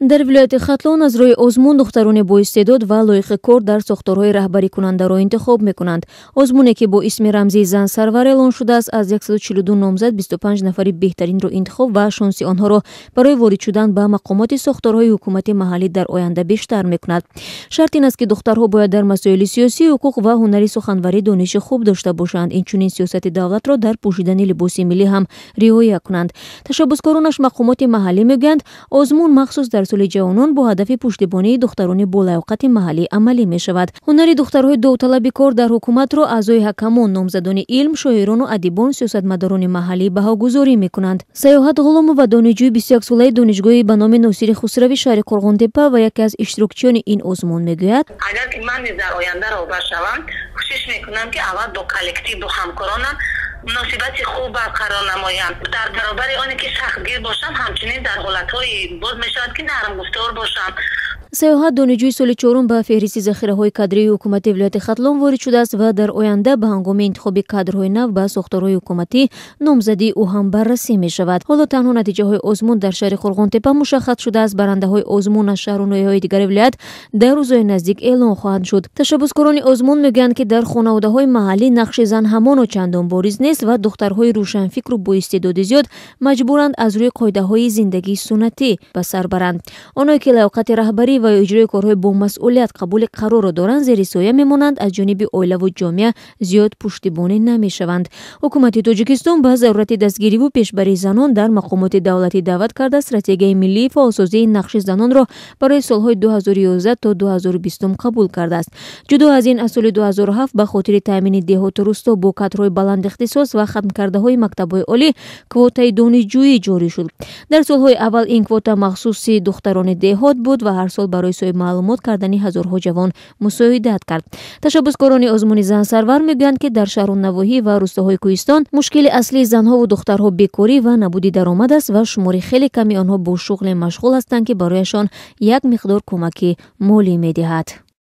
Дар вилояти Хатлон аз рӯи озмун духтарони боистеъдод ва лоиқи кор дар сохторҳои раҳбарикунандаро интихоб мекунанд. Озмуне ки бо исми рамзии Зан Сарвар эълон шудааст, аз 142 номзад 25 нафари беҳтаринро интихоб ва шонси онҳоро барои ворид шудан ба мақомоти сохторҳои ҳукумати маҳаллӣ дар оянда бештар мекунад. Шарт ин аст, ки духтарҳо бояд дар масоили сиёсӣ, ҳуқуқ ва ҳунари суханварӣ дониши хуб дошта бошанд. Инчунин сиёсати давлатро дар пӯшидани либоси миллӣ ҳам риоя кунанд. Ташаббускоронаш мақомоти маҳаллӣ мегӯянд, озмун махсус дар соли ҷавонон бо ҳадафи пуштибонии духтарони болаёқати маҳаллӣ амалӣ мешавад. Ҳунари духтарҳои довталаби кор дар ҳукуматро аъзои ҳакамон, номзадони илм, шоирону адибон, сиёсатмадорони маҳаллӣ баҳогузорӣ мекунанд. Саёҳат Ғуломова, донишҷӯи 21-солаи донишгоҳи ба номи Носири Хусрави шаҳри Қурғонтеппа ва яке аз иштирокчиёни ин озмун мегӯяд: Агар ки ман низ дар оянда роҳбар шавам, кӯшиш мекунам, ки аввал бо коллектив, бо ҳамкоронам муносибати хуб барқарор намоям. Дар баробари оне ки сахтгир бошам, ҳамчунин дар ҳолатҳои боз мешавад, ки нармгуфтор бошам. Саёҳат донишҷӯи соли чорум ба феҳристи захираҳои кадрии ҳукумати вилояти Хатлон ворид шудааст ва дар оянда ба ҳангоми интихоби кадрҳои нав ба сохторҳои ҳукуматӣ номзадии ӯ ҳам баррасӣ мешавад. Ҳоло танҳо натиҷаҳои озмун дар шаҳри Қурғонтеппа мушаххас шудааст. Барандаҳои озмун аз шаҳру ноҳияҳои дигари вилоят дар рӯзҳои наздик эълон хоҳанд шуд. Ташаббускорони озмун мегӯянд, ки дар хонаводаҳои маҳаллӣ нақши зан ҳамоно чандон бориз нест ва духтарҳои рӯшанфикру боистеъдоди зиёд маҷбуранд аз рӯи қоидаҳои зиндагии суннатӣ ба сар баранд. Оное ки лаёқати раҳбарӣ ва ё иҷрои корҳои бомасъулият қабули қарорро доранд, зери соя мемонанд, аз ҷониби оилаву ҷомеа зиёд пуштибонӣ намешаванд. Ҳукумати Тоҷикистон ба зарурати дастгириву пешбарии занон дар мақомоти давлатӣ даъват карда, стратегияи миллии фаъолсозии нақши занонро барои солҳои 2011 то 2020 қабул кардааст. Ҷудо аз ин, аз соли 2007 ба хотири таъмини деҳоту рӯсто бо кадрҳои баландихтисос ва хатмкардаҳои мактабҳои олӣ квотаи донишҷӯӣ ҷорӣ шуд. Дар солҳои аввал ин квота махсуси духтарони деҳот буд ва ҳар сол барои соҳиб маълумот кардани ҳазорҳо ҷавон мусоидат кард. Ташаббускорони озмуни Зан Сарвар мегӯянд, ки дар шаҳру навоҳӣ ва рӯстоҳои кӯҳистон мушкили аслии занҳову духтарҳо бекорӣ ва набуди даромад аст ва шумори хеле ками онҳо бо шуғле машғул ҳастанд, ки барояшон як миқдор кӯмаки молӣ медиҳад.